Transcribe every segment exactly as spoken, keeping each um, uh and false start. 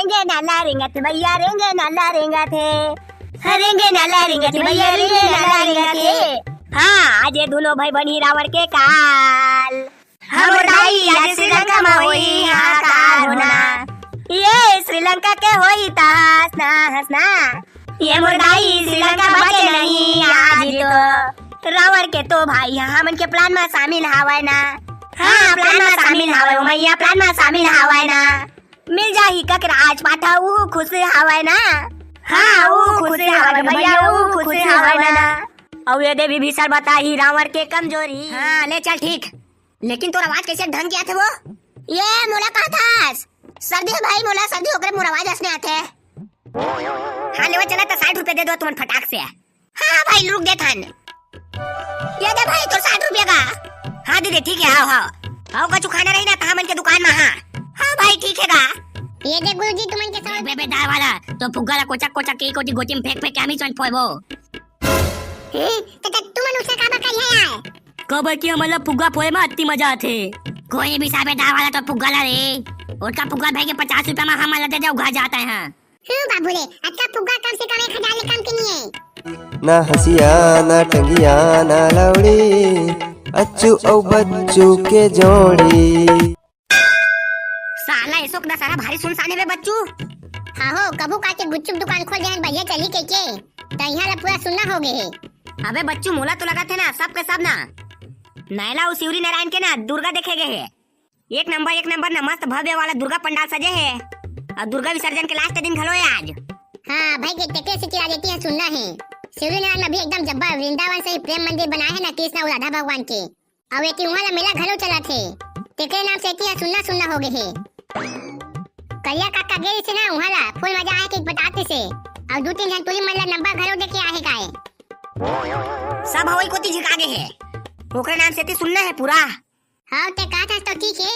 रेंगे नाला रेंगत भैया, रेंगे नाला रेंगत हे। हाँ, रेंगे नाला रेंगत भैया, रेंगे नाला रेंगत हे। हाँ, आज ये दूनों भाई बनी रावण के काल। हाँ मोर दाई, आज श्रीलंका म होई हाहाकार होना। ये श्रीलंका के होई तहस नहस ना। ये मोर दाई, श्रीलंका बचे नहीं आज तो। रावण के तो भाई ह हमन के plan म शामिल हावय ना। हाँ, plan म शामिल हावय, ओ मैया plan म शामिल हावय ना। मिल जाही ककराज पाठा, ऊ खुश हावय ना। हाँ, ऊ खुश हावय भैया, ऊ खुश हावय ना। अउ ये दे विभीषण बताही रावण के कमजोरी। हाँ, ले चल ठीक। लेकिन तोर आवाज कैसे ढंग के आथे वो? ये मोला कहत हस? सर्दी हे भाई, मोला सर्दी होकर मोर आवाज असने आथे। हाँ, लेवा चला त साठ रुपया दे दो तुमन फटाक से। हाँ भाई, रुक दे थन। ये दे भाई, तोर साठ रुपया का। हाँ दे दे, ठीक है, आओ, आओ। आओ, कछु खाना रही ना, त हमन के दुकान म, हाँ। हाँ भाई, ठीक है का। ये दे गुरुजी, तुमन के साथ। बे, बे, दार वाला, तो फुग्गा ला कोचक, कोचक के कोती गोटी म फेंक, फेंक के हम ही सोच फोड़बो। हम्म, त, त तुमन उसे काबर करिया यार? काबर कि हमन ला फुग्गा फोड़े म अत्ती मजा आथे। कोई भी साबे दार वाला तो फुग्गा ला रे। ओतका फुग्गा भाई के पचास रुपया म हमन ला दे दे, घर जात हे। हम्म, बाबू रे, अतका फुग्गा कम से कम एक हजार ले कम के नहीं है। ना हंसिया, ना टंगिया, ना लौड़ी, अच्छू अउ बच्चू के जोड़ी। साला, एसो के दशहरा भारी सुनसान हे बे बच्चू। हाँ हो, कभू का के गुपचुप दुकान खोल देहन बढ़िया चली के के, त इहाँ ला पूरा सुन्ना हो गे हे। अबे बच्चू, मोला तो लगत हे ना, सब के सब ना, नैला अउ शिवरी नारायण के ना दुर्गा देखे गे हे। एक नंबर, एक नंबर ना, मस्त भव्य वाला दुर्गा पंडाल सजे हे। अउ दुर्गा विसर्जन के last दिन घलो हे आज। हाँ भाई, के तेके से चिरा देती है सुन्ना हे। शिवरी नारायण में भी एकदम जब्बर वृंदावन से ही प्रेम मंदिर बनाए हे ना कृष्ण अउ राधा भगवान के। अउ एती उहाँ ला मेला घलो चलत हे, तेकरे नाम से एती ह सुन्ना सुन्ना हो गे हे। करिया काका गे रहिसे ना उहाँ ला, full मजा आए के बतात रहिसे। अउ दू तीन झन टूरी मन ला नंबर घलो देके आए हे काय। सब हवई कोती झिका गे हे, ओकरे नाम से एती सुन्ना हे पूरा। हाँ, ते कहत हस तो ठीक हे,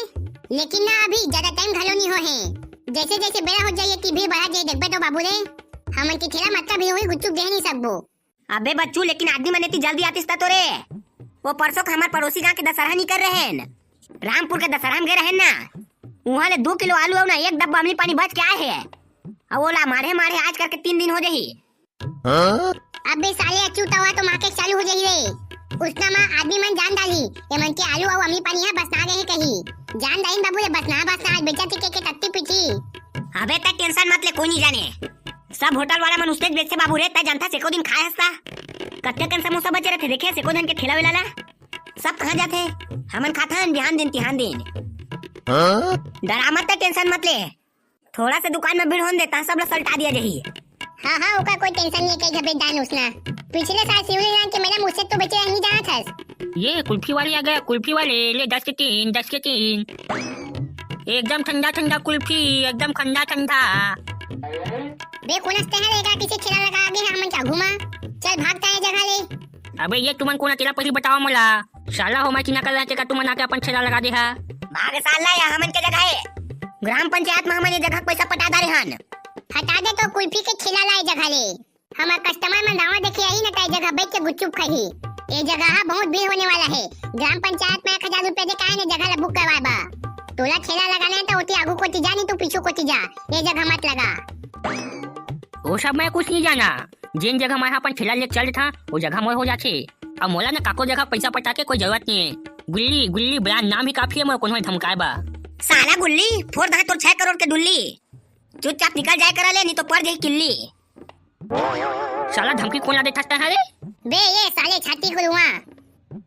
लेकिन ना अभी ज्यादा time घलो नी हो हे। जैसे जैसे बेरा हो जाही, एती भीड़ बढ़त जाही, देखबे तो बाबू रे, हमन के ठेला मतलब ही होही गुपचुप देहे नी सकबो। अबे बच्चू, लेकिन आदमी मन एती जल्दी आतिस त तो रे। वो परसों के हमर पड़ोसी गांव के दशहरा निकर रहेन, रामपुर के दशहरा में गे रहेन ना, उहाँ ले दू किलो आलू अउ ना एक डब्बा अमली पानी बच के आए हे। अउ ओला माढ़े माढ़े आज करके तीन दिन हो जाही। अबे साले, अच्चू तवा तो माके चालू हो जाही रे। उसना मा आदमी मन जान डाली, ये मन के आलू अउ अमली पानी ह बसना गे हे कही। जान डाइन बाबू रे, बसना बसना आज बेचत हे के के तत्ती पीठी। अबे तै tension मत ले, कोई नहीं जाने। सब होटल वाला मन उसने बेचथे बाबू रे, तै जानथा से एको दिन खाए हस ता। कत्ते कन समोसा बचे रथे, देखे से एको झन के ठेला वेला ला। सब कहाँ जाथे? हमन खाथन बिहान दिन तिहान दिन। हाँ? डरा मत, तै tension मत ले। थोड़ा से दुकान में भीड़ होन देता, सब ला सलटा दिया जाही। हाँ, हाँ, ओकर कोई tension नहीं हे, कहीं घबरे दान उसना। पिछले साल शिवरी नारायण के मेला में उसने तो बेचे नहीं जाना था। ये कुल्फी वाले आ गए, कुल्फी वाले, ले दस के तीन, दस के तीन। एकदम ठंडा ठंडा कुल्फी, एकदम ठंडा ठंडा। बे कोनस तेहर एका किसे ठेला लगा आगे हे हमन के आगू मा। चल भाग तैं ए जगह ले। अबे ये तुमन कोन तेला पहली बतावा मोला। साला हो मैं चिन्हा कर रहे का तुमन आके अपन ठेला लगा दे हा। भाग साला, या हमन के जगह हे। ग्राम पंचायत मा हमन ये जगह के पैसा पटा डारे हन। हटा दे तो कुल्फी के ठेला ला ए जगह ले। हमर customer मन रावण देखे आही न, त ए जगह बैठ के गुपचुप खाही। ए जगह ह बहुत भीड़ होने वाला हे। ग्राम पंचायत में एक हजार रुपया दे के आए न जगह ला book करवाए बा। तोला ठेला लगाना हे त ओती आगू कोती जा, नहीं तो पीछू कोती जा, ए जगह मत लगा। वो सब मैं कुछ नहीं जाना। जिन जगह मैं अपन ठेला लेके चल देथा, वो जगह मोर हो जाथे। अब मोला न काको जगह पैसा पटा के कोई जरूरत नहीं हे। गुल्ली, गुल्ली brand नाम ही काफी हे मोर कोनो धमकाए बा। साला गुल्ली, फोड़ दहा तोर छह करोड़ के डुल्ली। चुपचाप निकल जाए करा ले, नहीं तो पड़ जाही किल्ली। साला धमकी कोन ला देथस तैं ह रे? बे ये साले छाती खुलवा।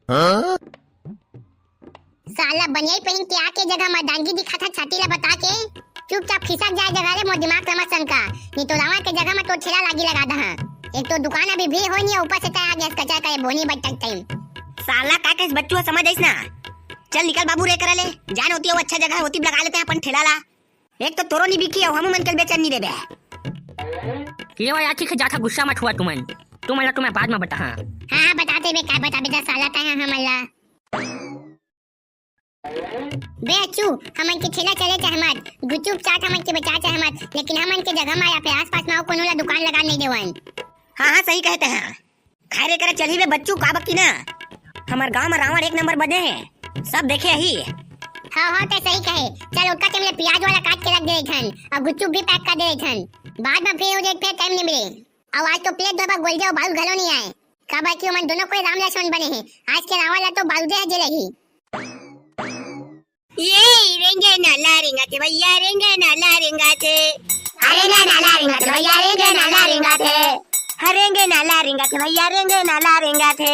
हाँ? साला बनियाई पहन के आके जगह मर्दानगी दिखाथा छाती ला बता के। चुपचाप खिसक जाए जगह ले, मोर दिमाग समझ सनका। नहीं तो रावण के जगह में तो ठेला लागी लगा दहा। एक तो दुकान अभी भीड़ होय नहीं हे, ऊपर से तैं आ गया कचरा करे बोनी बटक टाइम। साला का कहिस बच्चू समझ आइस ना। चल निकल बाबू रे करा ले। जान होती हो अच्छा जगह होती लगा लेते हैं अपन ठेला ला। एक तो तोरो नी बिकी अउ हमू मन के बेचन नी देबे। लेवा यार ठीक हे, जाथा गुस्सा मत हुआ तुमन। तुमन ला तो मैं बाद में बताहा। हाँ, हाँ, बताते बे, का बताबे त साला तैं ह हमन ला। बे अच्छू, हमन के ठेला चले चाहे मत, गुपचुप चाट हमन के बेचा चाहे मत, लेकिन हमन के जगह मा या फिर आसपास मा अउ कोनो ला दुकान लगा नहीं देवन। हाँ, हाँ, सही कहते हैं। खाए रे करा चलही बे बच्चू, का बकी ना? हमर गांव में रावण एक नंबर बने हे, सब देखे ही। हाँ, हाँ, ते सही कहे। चल, ओतका time ले प्याज वाला काट के रख दे रहिथन, अउ गुपचुप भी pack कर दे रहिथन। बाद में free हो जाए, फिर time नहीं मिले। अउ आज तो plate धोबा गोलजे अउ बाउल घलो नहीं आए। काबर कि ओमन दोनों कोई राम लक्ष्मण बने हैं। आज के रावण ला तो बाउल दे हजे रही। ये रेंगे नाला रेंगा थे भैया, रेंगे नाला रेंगा थे। अरे ना नाला रेंगा थे भैया, रेंगे नाला रेंगा थे। हरेंगे नाला रेंगा थे भैया, रेंगे नाला रेंगा थे।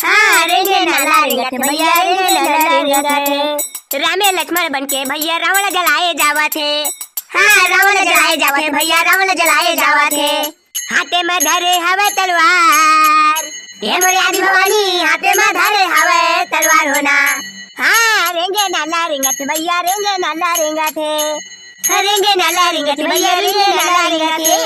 हाँ, रेंगे नाला रेंगा थे भैया, रेंगे नाला रेंगा थे। रामे लक्ष्मण बन के भैया रावण जलाए जावा थे। हाँ, रावण जलाए जावा थे भैया, रावण जलाए जावा थे। हाथे में धरे हवे तलवार, हे मोरे आदि भवानी, हाथे में धरे हवे तलवार हो ना। हाँ, रेंगे नाला रेंगा थे भैया, रेंगे नाला रेंगा थे। हाँ, रेंगे नाला रेंगा थे भैया, रेंगे नाला रेंगा थे।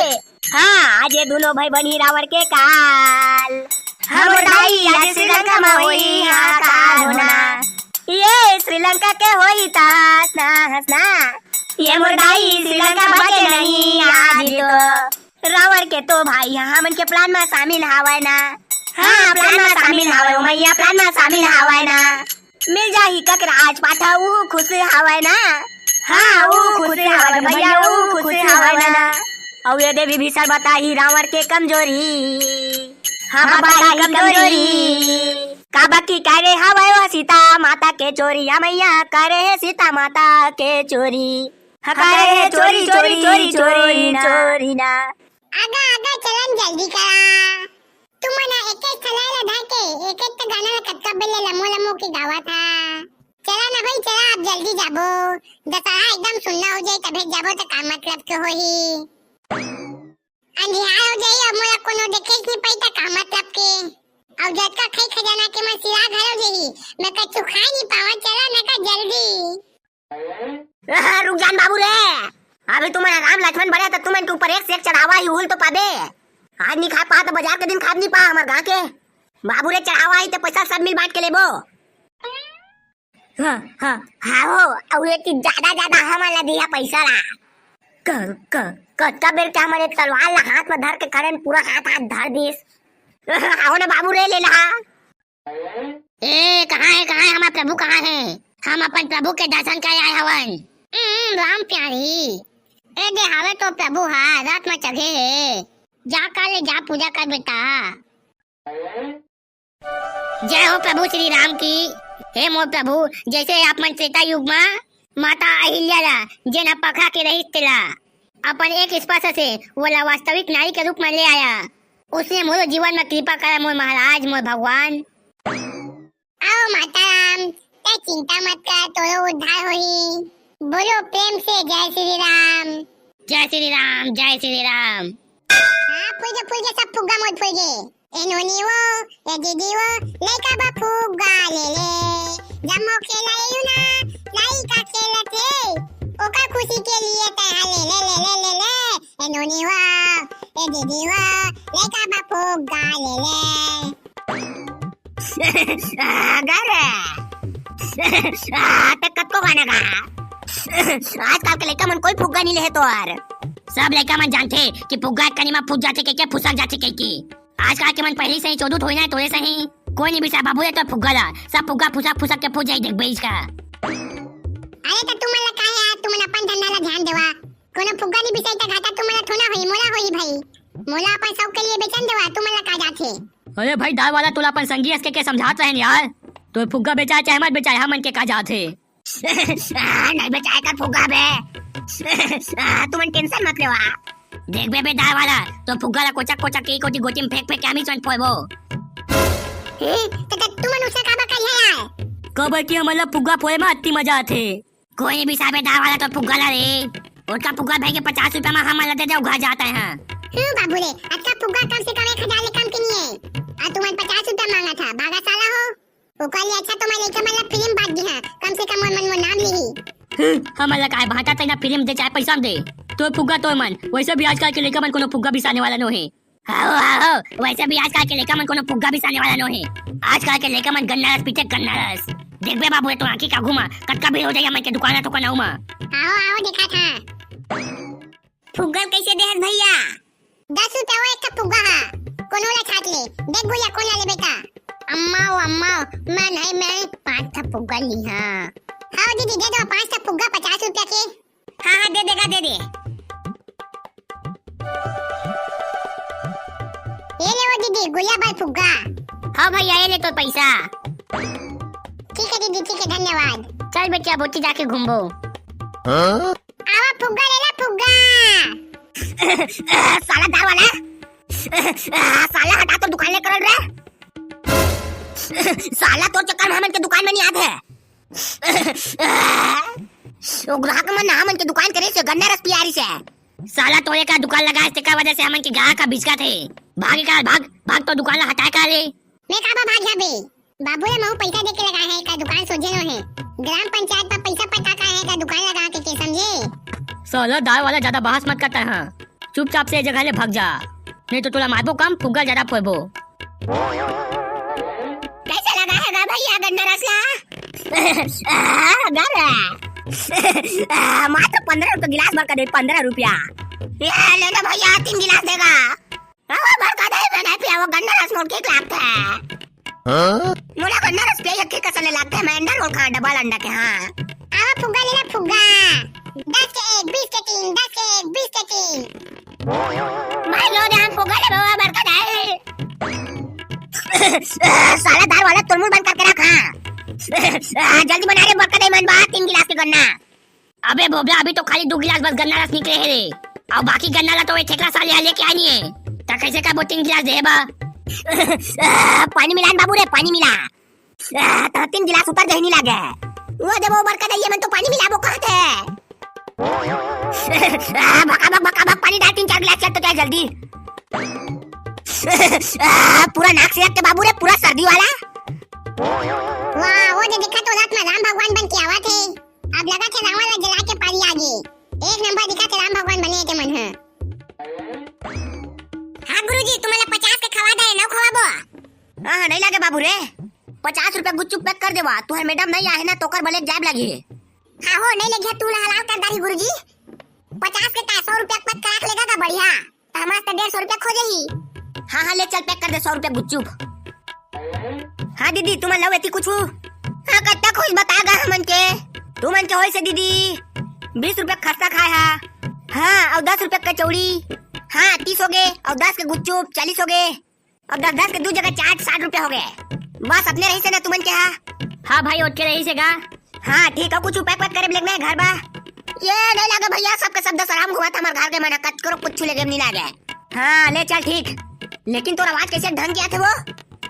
हाँ, आज ये दोनों भाई बनी रावण के काल। हाँ, मोर दाई, आज श्रीलंका में होई हाहाकार हो ना। ये श्रीलंका के होई तहस नहस ना। ये मोर दाई, श्रीलंका बचे नहीं आज तो। रावण के तो भाई ह हमन के plan म शामिल हावय ना। हाँ, plan म शामिल हावय, ओ मैया, plan म शामिल हावय ना। मिल जाही ककराज पाठा, ऊ खुश हावय ना। हाँ, ऊ खुश हावय भैया, ऊ खुश हावय ना। अउ ये दे विभीषण बताही रावण के कमजोरी। हाँ, हाँ, बताही बताही कमजोरी। कमजोरी। काबर कि करे हवय ओ सीता माता के चोरी, या मैया करे हे सीता माता के चोरी। हाँ, करे हे चोरी, चोरी, चोरी, चोरी ना। आगा, आगा, चलन जल्दी करा। तुमन ह एकेच ठलाय ला धर के, एकेच त गाना ला कतका बेर ले लमो लमो के गावत हा। चला ना भाई, चला, अब जल्दी जाबो। दशहरा एकदम सुन्ना हो जाए, तभे जाबो, त का मतलब के होही। अंधियार हो जाही, अब मोला कोनो देखेच नहीं पाई, त का मतलब के। अउ जतका खाई खजाना के मन सिरा घलो जाही, मैं कछु खाई नहीं पावा, चला ना का जल्दी। रुक जान बाबू रे, अभी तुमन राम लक्ष्मण बने त तुमन के ऊपर एक से एक चढ़ावा ही, उहुल तो पाबे। आज नहीं खा पा त बाजार के दिन खा नहीं पा हमर गांव के। बाबू रे, चढ़ावा ही त पैसा सब मिल बांट के लेबो। हाँ, हाँ। हाँ हो, अउ ये कि ज्यादा ज्यादा हमन ला दिया पैसा ला। क-, क-, कतका बेर के हमन ये तलवार ला हाथ में धर के खड़े हन, पूरा हाथ हाथ धर दिस। आओ ना बाबू रे, ले ला। ए, कहाँ है, कहाँ है हमार प्रभु, कहाँ है? हम अपन प्रभु के दर्शन करे आए हवन। हम्म, राम प्यारी। ए दे, हावे तो प्रभु हा, रथ म चघे हे। जा कर ले, जा पूजा कर बेटा। जय हो प्रभु श्री राम की। हे मोर प्रभु, जैसे आप मन त्रेता युग म माता अहिल्या ला, जेन ह पखा के रहिस तेला, अपन एक स्पर्श से वोला वास्तविक नारी के रूप म ले आया, उसने मोरो जीवन म कृपा करा मोर महाराज, मोर भगवान। आओ माता राम, तै चिंता मत कर, तोरो उद्धार होही। बोलो प्रेम से जय श्री राम। जय श्री राम, जय श्री राम। हाँ, फूल गे, फूल गे, सब फुग्गा मोर फूल गे। ए नोनी वो, ए दीदी वो, लइका बा फुग्गा ले ले। जम्मो खेला एयू ना, लइका खेलत हे। ओकर खुशी के लिए तैं हा ले ले, ले ले, ले ले। ए नोनी वो, ए दीदी वो, लइका बा फुग्गा ले ले। अगर आ, ते कतको गाना गा। आजकल के लइका मन कोई फुग्गा नहीं लेहे तोर। सब लइका मन जानथे कि फुग्गा एक कनी म फूट जाथे कहिके, फुसक जाथे कहिके। आजकल के मन पहिली से ही चोदू थोड़ी ना हे, तोरे से ही। कोई नहीं बिसा बाबू, ये तो फुग्गा ला, सब फुग्गा फुसक फुसक के फूट जाही, देखबे इसका। अरे त तुमन ला का हे यार, तुमन अपन धंधा ला ध्यान देवा। कोनो फुग्गा नहीं बिसाई त घाटा तुमन ला थोड़ा होही, मोला होही भाई। मोला अपन शौक के लिए बेचन देवा, तुमन ला का जाथे। अरे भाई दाल वाला, तोला अपन संगी अस के, के समझात रहेन यार। तो फुग्गा बेचाए चाहे मत बेचाए, हमन के का जाथे। आ, नहीं बेचाए कर फुग्गा बे। आ, तुमन tension मत लेवा। देखबे बे दाल वाला, तो फुग्गा ला कोचक कोचक के कोती गोती में फेंक फेंक के हमी चोन फोड़बो। ए, त, त तुमन उसे काबर करिया यार? काबर कि हमन ला फुग्गा फोड़े में अति मजा आथे। कोई नहीं बिसाबे दाल वाला तो फुग्गा ला रे। ओतका फुग्गा भाई के पचास रुपया में हमन ला दे दे, घर जात हे। हम्म, बाबू रे, अतका फुग्गा कम से कम एक हजार ले कम के नहीं है। आ तुमन पचास रुपया मांगत हा, भागा साला हो। ओकर ले अच्छा तुम्हारे लइका मन ला free में बांट दिहा, कम से कम मन, मन मोर नाम लिही। हम्म, हमन ला काय बांटा, तेना free में दे चाहे पैसा में दे। तोर फुग्गा तोर मन, वैसे भी आजकल के लइका मन कोनो फुग्गा बिसाने वाला नो हे। हाओ, हाओ, वैसे भी आजकल के लइका मन कोनो फुग्गा बिसाने वाला नो हे। आजकल के लइका मन गन्ना रस पीथे, गन्ना रस। देखबे बाबू, तो आँखी के आगू मा कतका भीड़ हो जाही हमन के दुकान, दुकान आऊ मा। आओ, आओ, देखा था। फुग्गा कैसे देहस भैया? दस रुपया वो एक ठा फुग्गा हा। कोनो ला छाट ले। देख भैया, कोन ला लेबे ता? अम्मा ओ अम्मा, मैं नहीं, मैं पाँच ठा फुग्गा ली हाँ। हाँ दीदी, दे दो पाँच ठा फुग्गा पचास रुपया के। हाँ, हाँ, दे देगा, दे दे। ये ले वो दीदी, गुड़िया बर फुग्गा। हाँ भैया, ये ले तो पैसा। ठीक है दीदी, ठीक है, धन्यवाद। चल बेटिया, बोची जाके घूमबो। हाँ? आवा फुग्गा ले ला, फुग्गा। साला दार वाला, साला हटा तो दुकान ले करल रे। साला तोर चक्कर में हमन के दुकान में नहीं आत है। ओ ग्राहक मन ना हमन के दुकान करे से गन्ना रस पियारी से। साला तोरे का दुकान लगाए तेकर वजह से हमन के ग्राहक ह बिचकत हे। भाग का भाग, भाग तो दुकान ला हटाए का ले। मैं काबर भाग जाबे? बाबू रे महू पैसा दे के लगाए हे का दुकान सोझे नो हे। ग्राम पंचायत पर पैसा पटा का हे का दुकान लगा के, के समझे? साला दार वाला ज्यादा बहस मत करता हाँ। चुपचाप से ए जगह ले भाग जा, नहीं तो तोला मारबो कम, फुग्गा ज्यादा फोड़बो। कैसे लगा है गा भैया गन्ना रस ला? आ, गा रे। आ, मात्र पंद्रह रुपया गिलास भर का दे, पंद्रह रुपया। ये ले ना भैया, तीन गिलास देगा। हाँ, वो भर का दे, मैं नहीं पिया, वो गन्ना रस मोर ठीक लागता है। हाँ? मोला गन्ना रस पिया यक्के कसन ले लागता है, मैं अंडा रोल खा, डबल अंडा के, हाँ। आवा फुग्गा ले ला, फुग्गा। दस के एक, बीस के तीन, दस के एक, बीस के तीन। भाई लो ध्यान फुग्गा ले बाबा, बरका दाई। साला दार वाला तुरमुल बंद करके रख, हाँ। जल्दी बना रे बरका दाई मन बा, तीन गिलास के गन्ना। अबे भोबला, अभी तो खाली दू गिलास बस गन्ना रस निकले हे रे। अउ बाकी गन्ना ला तो ये ठेकरा साले हा लेके आनी है। त कैसे का वो तीन गिलास दे बा? पानी मिला न बाबू रे, पानी मिला। आ, त तीन गिलास उतर जही नहीं लागे। वो जब वो बरका दइए मन तो पानी मिलाबो कहत हे। आ, भका भक, भका भक, पानी डाल, तीन चार गिलास चल तो क्या जल्दी। आ, पूरा नाक से के बाबू रे, पूरा सर्दी वाला। वाह, वो जो दिखा तो रात में राम भगवान बन के आवा थे। अब लगा थे रावण ला जला के पारी आगे। एक नंबर दिखा थे राम भगवान बने के मन है। हाँ गुरुजी, तुम्हारा पचास के खवा दे, नौ खवाबो। हाँ, हाँ, नहीं लागे बाबू रे। पचास रुपया गुच्चू पैक कर देवा, तुहर मैडम नहीं आहे ना, तोकर बले जाब लगी। हाँ हो, नहीं लगिया, तू ला हलाल कर दारी गुरुजी। पचास के का सौ रुपया पैक करा के लेगा का बढ़िया, त हमार त डेढ़ सौ रुपया खो जाही। हाँ, हाँ, ले चल पैक कर दे सौ रुपया गुच्चू। हाँ दीदी, तुमन लव एती कुछ? हाँ, कत्ता खुश बता गा हमन के। तुमन के होइस हे दीदी, बीस रुपया खस्ता खाए हा। हाँ, अउ दस रुपया कचौड़ी। हाँ, तीस हो गे, अउ दस के गुच्चू, चालीस हो गे। अब दस दस के दू जगह चाट, साठ रुपया हो गए। बस अपने रही से ना तुमन के हा। हाँ भाई, ओतके रही से गा। हाँ ठीक है, कुछ पैक वैक करे लेगना है घर बा। ये नहीं लगा भैया, सबके सब दस आराम हुआ था हमारे घर के मन कत करो कुछ लेगे नहीं लागे। हाँ ले चल ठीक। लेकिन तोर आवाज कैसे ढंग के आथे वो?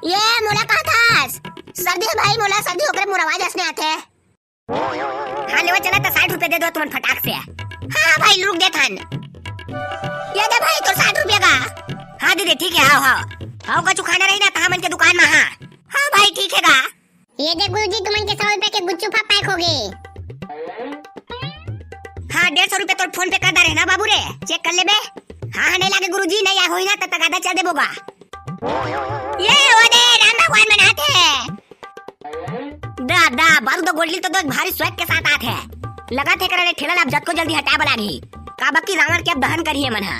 ये मोला कहा था सर्दी है भाई, मोला सर्दी होकर मोर आवाज ऐसने आथे। हाँ लेवा चला त साठ रुपया दे दो तुमन फटाक से। हाँ भाई रुक दे थान। ये दे भाई तोर साठ रुपया का। हाँ दीदी ठीक है, आओ आओ। आओ कछु खाना रही ना त हमन के दुकान में। हाँ हाँ भाई ठीक है का। ये दे गुरुजी तुमन के सौ रुपया के गुच्चू फा पैक हो गए। हाँ डेढ़ सौ रुपया तोर फोन पे कर डारे ना बाबू रे, चेक कर लेबे। हाँ हाँ नहीं लागे गुरुजी, नहीं आ होई ना त तगादा चल देबो गा। ये वो दे राम भगवान बनाते। दा, दा, बारू तो गोडली तो देख भारी स्वैग के साथ आत हे। लगत हे करा ले ठेला ला अब जतको जल्दी हटाए बर लागही। काबर कि रावण के अब दहन करही एमन हा।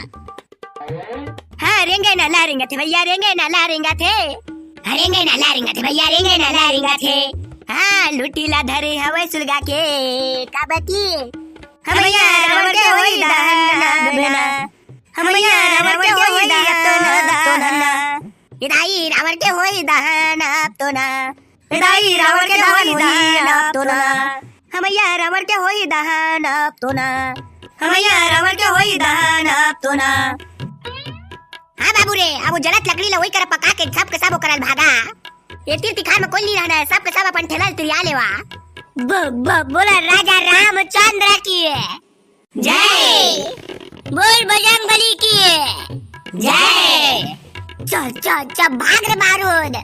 हाँ, रेंगे ना ला रेंगा थे भैया, रेंगे ना ला रेंगा थे। हाँ, रेंगे ना ला रेंगा थे भैया, रेंगे ना ला रेंगा थे। हाँ, लुटी ला धरे हवै सुलगा के, काबर कि हमैया रावण के होई दहन अब ना। हमैया रावण के होई दहन अब तो ना। ए दाई रावण के होई दहन अब तो ना। ए दाई रावण के होई दहन अब तो ना। हमैया रावण के होई दहन अब तो ना। हमैया रावण के होई दहन अब तो ना। हाँ बाबू रे, अब वो जलत लकड़ी ला वही करा पका के सब के सब ओकरा भागा। ये तीर तिखार में कोई नहीं रहना है, सब के सब अपन ठेला तिरिया लेवा। ब-, ब-, बोला राजा रामचंद्र की। जय। बोल बजरंग बली की। जय। चल, चल, चल, भाग रे बारूद।